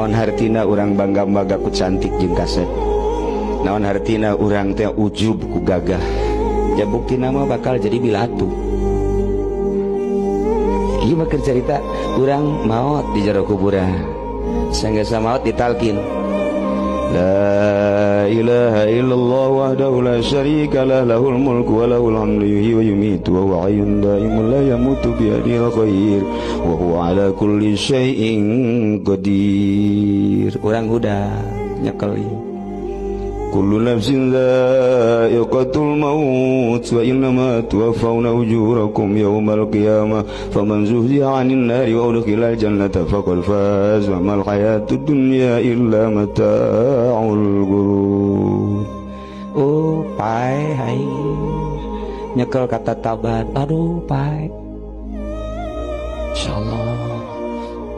Naon hartina urang bangga-bangga ku cantik jeung kasep? Naon hartina urang teh ujub ku gagah? Ya bukti nama bakal jadi bilatu. Ieu mah keur carita urang maot di jero kuburan. Sanggeus maot ditalkin. La ilaha illallah wahdahu la syarika lah, lahul mulku wa lahul hamdu yuhyi wa yumiitu wa huwa hayyun daimun la yamutu biyadihil khair wa huwa ala kulli syai'in qadir. Urang udah nyekel ieu. Kullu nafsin dha'iqatul maut wa innama tuwaffawna ujurakum yawmal qiyamah faman zuhziha 'anil nari wa udkhilal jannata faqad faz wa mal hayatud dunya illa mata'ul ghurur. Oh, pae hai. Nyekel kata tabat. Aduh, pae. Insyaallah.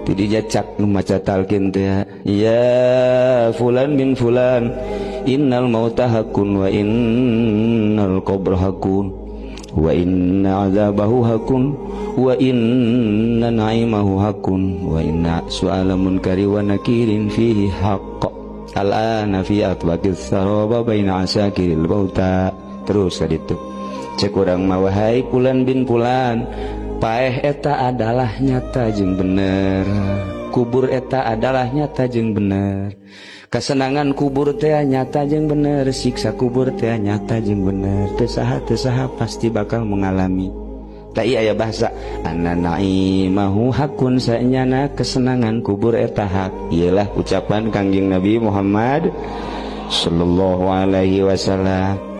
Ti jacak nu maca talqin teh, ya fulan bin fulan, innal mauta hakun wa innal qabra hakun wa inna azabahu hakun wa inna na'imahu hakun wa inna su'ala munkari wa nakirin fihi haqq al'ana fi atbaqis saraba baina asakiril bauta. Terus kaditu cek urang mah, wahai fulan bin fulan, paeh eta adalah nyata jeung bener, kubur eta adalah nyata jeung bener, kesenangan kubur teh nyata jeung bener, siksa kubur teh nyata jeung bener, teu saha teu saha pasti bakal mengalami. Tak iya aya bahasa anna na'imahu hakun, saenyana kesenangan kubur eta hak. Iyalah ucapan Kangjeng Nabi Muhammad sallallahu alaihi wasallam.